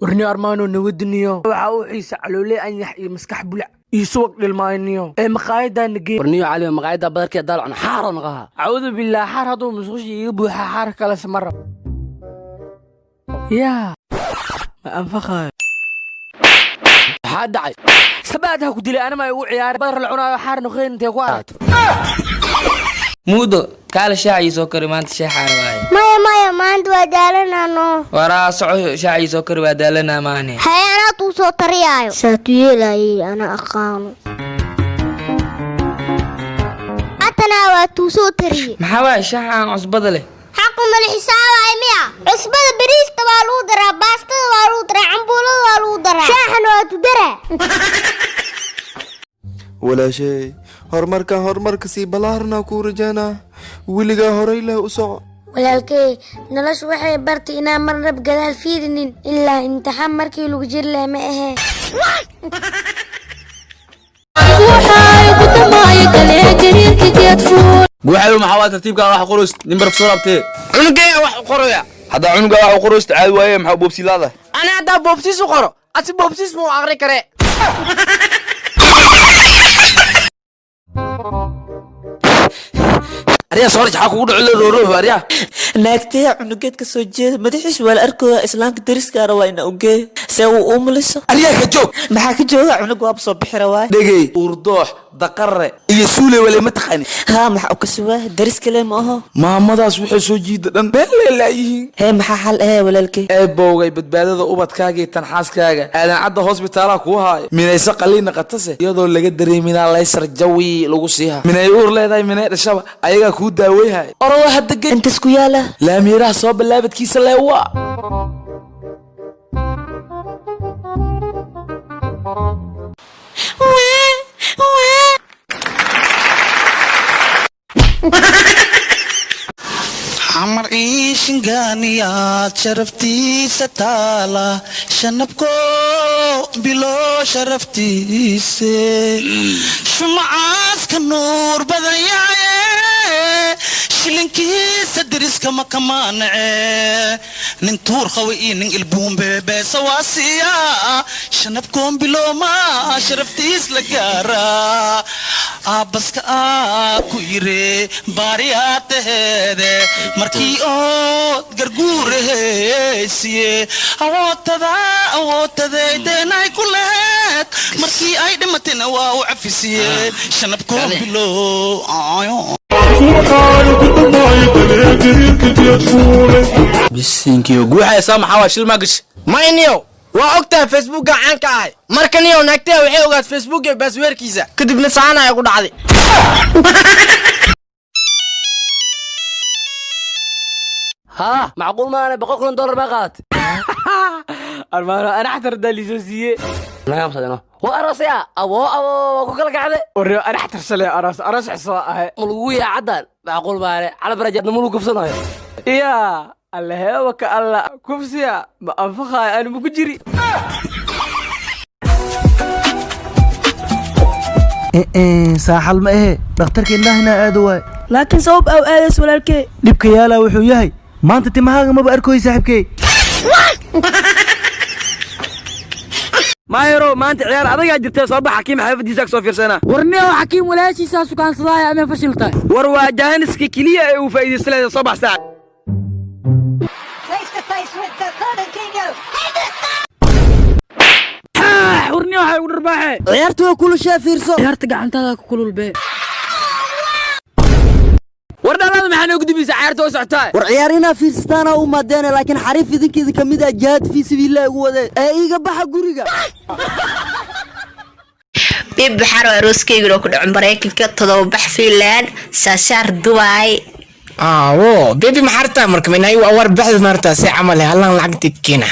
Warniyo Armaano, nawadniyo, waxaa u xiisa caloole anyax iyo maskax bulac iyo subag dhilmaayniyo ee maqaayadaa nagey. Warniyo Cali, maqaayadda badarkee daalcun xaaro naqaha. Cacuudu billaah, xaar hadduu musqusha iiga buuxa, xaar kale sama rab yaa ma anfaqaayo. Maxaa dhacay? Sabaad ha ku dilay, anima igu ciyaaray badar la cunaayo xaar noqeen intee ku aragto? Muudo, kaala shaaca ii soo kari, maanta shaaxa rabaaye. Maya, maya, maanta waa daalanano. Waraa soco, shaaca ii soo kari, waa daalanaa maahne. Haye, anaa tuu soo tariyaayo saatu yeelayay, ana aqaano hatanaa waa tuu soo tariye. Maxaa waaya shaaxa aan cusbada leh? Xaqu mala xisaabaay miya? Cusbada bariista waa lagu daraa, baastada waa lagu daraa, cambuulada waa lagu daraa, shaaxana waa tu daraa. Walaashay, horumarkan horumarka sii balaarna kuu rajaynaa, weligaa horay leh u soco. Walaalkey, noloshu waxay bartay inaan marnab gadaal fiirinin, ilaa imtixaan markii lagu jiri laha ma ahee. Guuxayow, maxaa waa tartiibkaa wax qorayst? Nin baraf soo laabtee. Cunugaya wax u qoraya. Haddaa cunuga wax u qorayst caadi waaye, maxaa boobsiilaada? Ani haddaa boobsiis u qoro, asi boobsiis muu aqri kare. Aryaa soo raj, xaa kugu dhaco rooroof aryaa? Naagtaya cunugeed ka soo jeeda madaxiis waa la arkooya, islaamka dariskaana waa ina ogeey see uu umuliso. Aryaa ka joog. Maxaa ka jooga? Cunug waaba soo bixira waay. Dhegey, uurdoox daqarre iyo suule wale ma taqaani? Haa, maxaa u kasuwaa? Daris kale ma aho. Maamadaas waxay soo jiida dhan been leelaayihiin. Hee, maxaa xal ahee, walaalkey? Eebowgay, badbaadada ubadkaaga iyo tanxaaskaaga Aadan Cadda hosbitaalaha kuu haayo, minayse qaliina qatase iyadoo laga dareeminaa laysar jawi lagu siiha, minay uur leedahay, minay dhashaba ayagaa kuu daaweyhaya, orodo hadda ge. Intas ku yaala? Laamiiraha soo bilaabadkiisa leewaa. Xamar iishingaaniyaad sharaftiisa taala, shanabko bilo sharaftiise, shumacaaska nuur badan yahaye, shilinkiisa deriska ma kamaanace, nin tuur qawa iyo nin ilbuumbe beesa waa siiyaa, shanabkoon bilooma sharaftiis la gaaraa, aabbaska aa ku yire baariyaa taheede, markii ood garguuraheysiye awootada awootadaydenay ku laheed, markii ay dhimatayna waa u cafisiye, shanabkoon bilo. Bisinkiyo guuxaya, saa maxaa waa shil maa gash? Mayniyow, waa ogtahay Facebookga caanka ahay. Marka niyow, naagtaya waxay ogaad Facebookga baasweerkiisa, kadibna saanaya ku dhacday. Haa, macquul maane, $100,000 baa qaadatay. Armaano, ana xatar hadaa liisoo siiye. Nagaamsadino waa aroosaya, abo abo waa ku kala kacde. Warniyo, ana xatar shalay aroos aroos xisoo ahay. Ma lagugu yaa caddaan? Macquul maane, calabarajaadna ma lagu kufsanayo? Yaa alleheewa ka alla kufsiya ma anfaqaayo, ani maku jiri. Saaxal ma ahe, dhakhtarka indhahina aado waay. Laakiin sabab aw aadays, walaalkee? Dhibka yaalaa wuxuu yahay maanta timahaaga maba arkoy, saaxiibkey. Maayaro, maanta ciyaar adagaa jirtee, soo bax, Xakiim xaafadiisa ka soo fiirsana. Warniyow, Xakiim walaashiisaa sukaansadaayo amee fashiltahay? War waa jaaniska keliya ee uu faa'iidaysan lahayd, soo bax saac. Warniyow, waxay ugu dharbaaxe. Ciyaartu waa kulushaa, fiirso. Ciyaarta gacantaada ku kulul bee. War dhalada, maxaa noogu dibaysa? Ciyaarta oo socotaa. War ciyaar inaa fiirsataana u maadeene, laakiin xariif idinkeeda ka mid ah jihaad fii sabiilillahi ugu wadee ee iiga baxa guriga. Bib, waxaan rabaa arooskeyga ku dhaco Maraykanka, 7 bax Finland, saashaar Dubai. Aawo bebi, maxaa rabtaa marka? Minay war baxda maartaa si camal eh hallan lacagta keena.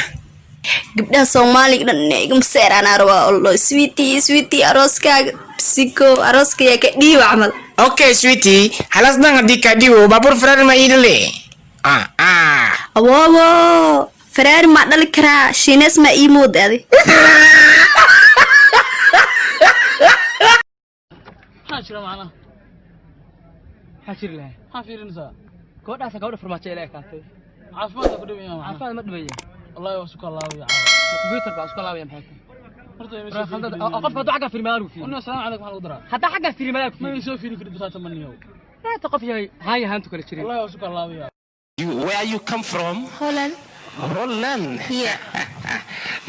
Gabdhaha Soomaaliga dhan inay igama seeraan aan rabaa oo lo sweetie, sweetie, arooskaaga siko arooskayaa ka dhiiba camal. Okay sweetie, halas dhan haddii kaa dhiibo, baabuur Ferrari ma iidhale ah ah? Awoowo, Ferrari maa dhali karaa? Shiinees maa ii mooda adi? Maxaa jira macnaha? Maxaa jiri lahay? Maxaa fiirinaysaa? Gabadhaasa gabadha farmaajo ila ekaatay. Caafimaadka ku dhibaya? Caafimaad ma dhibaya wallahi, waa suka laabaya caawa. Computer baa isku laabaya, maxay tahay qofka hadduu xagga fiiri malaalu fiiri. Assalaamu calaykum, waxaa lagu daraa. Haddaa xagga fiiri malaalu Ma soo fiiri karid basaata maniyow. Maanta qof yahay haan yahaantu kala jirin. Wallahi waa isku laabaya. Where you come from? Holland. Holland. Yeah.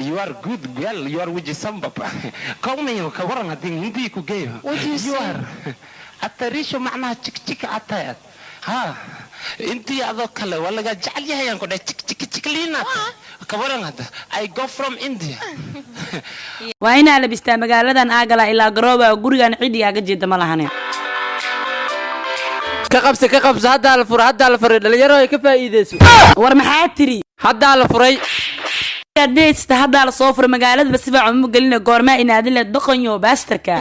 You are good girl. You are with Sambapa. Come here, ka waran haddii hindi ku geeyo. What do you You say? are atarisho macnaha jik jik atayad. Ha. Intii adoo kale waa laga jecel yahay aan ku dhahay jik jik jikliina. Ka waran hadda. I go from India. Waa inaa labistaa magaaladan aagala ilaa garooba, gurigan cidigaaga jeeda ma lahane. Ka qabsa, ka qabsa, haddaa la furay, haddaa la furay, dhalinyaro ay ka faa'iideyso. War maxaa tiri? Haddaa la furay. Adeegsta, haddaa la soo furay magaaladaba si fiican uma gelina, goormaa inaadin le doqonyo baastarka.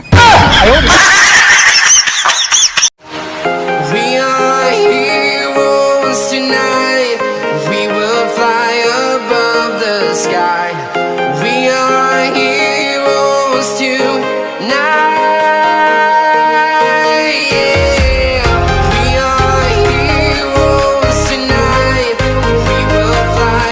We are heroes tonight. We will fly above the sky. We are heroes tonight.